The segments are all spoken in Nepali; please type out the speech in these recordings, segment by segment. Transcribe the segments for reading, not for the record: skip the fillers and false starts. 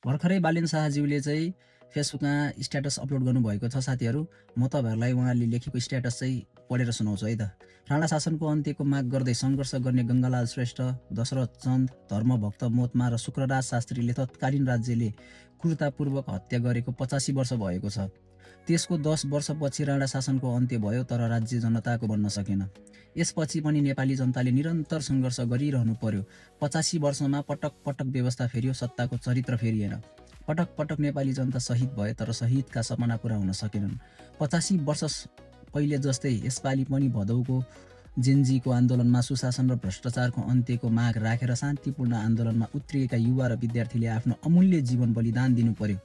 भर्खरै बालेन शाहज्यूले चाहिँ फेसबुकमा स्ट्याटस अपलोड गर्नुभएको छ साथीहरू। म तपाईँहरूलाई उहाँले लेखेको स्ट्याटस चाहिँ पढेर सुनाउँछु है त। राणा शासनको अन्त्यको माग गर्दै सङ्घर्ष गर्ने गङ्गालाल श्रेष्ठ, दशरथ चन्द, धर्मभक्त मोतमा र शुक्रराज शास्त्रीले तत्कालीन राज्यले क्रूरतापूर्वक हत्या गरेको 85 वर्ष भएको छ। त्यसको 10 वर्षपछि राणा शासनको अन्त्य भयो, तर राज्य जनताको बन्न सकेन। यसपछि पनि नेपाली जनताले निरन्तर सङ्घर्ष गरिरहनु पर्यो। 85 वर्षमा पटक पटक व्यवस्था फेरियो, सत्ताको चरित्र फेरिएन। पटक पटक नेपाली जनता शहीद भए, तर शहीदका सपना पुरा हुन सकेनन्। 85 वर्ष पहिले जस्तै यसपालि पनि भदौको जेनजीको आन्दोलनमा सुशासन र भ्रष्टाचारको अन्त्यको माग राखेर शान्तिपूर्ण आन्दोलनमा उत्रिएका युवा र विद्यार्थीले आफ्नो अमूल्य जीवन बलिदान दिनु पर्यो।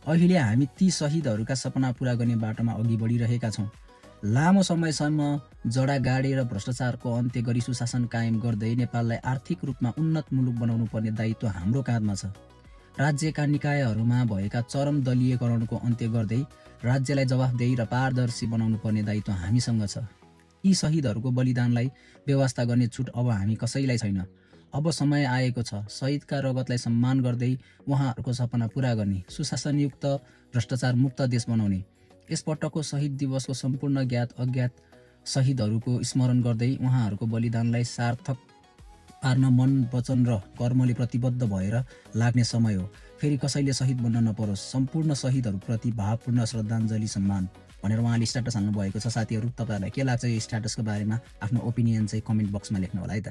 अहिले हामी ती शहीदहरूका सपना पुरा गर्ने बाटोमा अघि बढिरहेका छौँ। लामो समयसम्म जडा गाडेर भ्रष्टाचारको अन्त्य गरी सुशासन कायम गर्दै नेपाललाई आर्थिक रूपमा उन्नत मुलुक बनाउनु पर्ने दायित्व हाम्रो काँधमा छ। राज्यका निकायहरूमा भएका चरम दलीयकरणको अन्त्य गर्दै राज्यलाई जवाफदेही र पारदर्शी बनाउनु पर्ने दायित्व हामीसँग छ। यी शहीदहरूको बलिदानलाई बेवास्ता गर्ने छुट अब हामी कसैलाई छैन। अब समय आएको छ शहीदका रगतलाई सम्मान गर्दै उहाँहरूको सपना पुरा गर्ने, सुशासनयुक्त भ्रष्टाचार मुक्त देश बनाउने। यसपटकको शहीद दिवसको सम्पूर्ण ज्ञात अज्ञात शहीदहरूको स्मरण गर्दै उहाँहरूको बलिदानलाई सार्थक पार्न मन, वचन र कर्मले प्रतिबद्ध भएर लाग्ने समय हो। फेरि कसैले शहीद बन्न नपरोस्। सम्पूर्ण शहीदहरूप्रति भावपूर्ण श्रद्धाञ्जली सम्मान भनेर उहाँले स्ट्याटस हाल्नु भएको छ। साथीहरू, तपाईँहरूलाई के लाग्छ यो स्ट्याटसको बारेमा? आफ्नो ओपिनियन चाहिँ कमेन्ट बक्समा लेख्नु होला है त।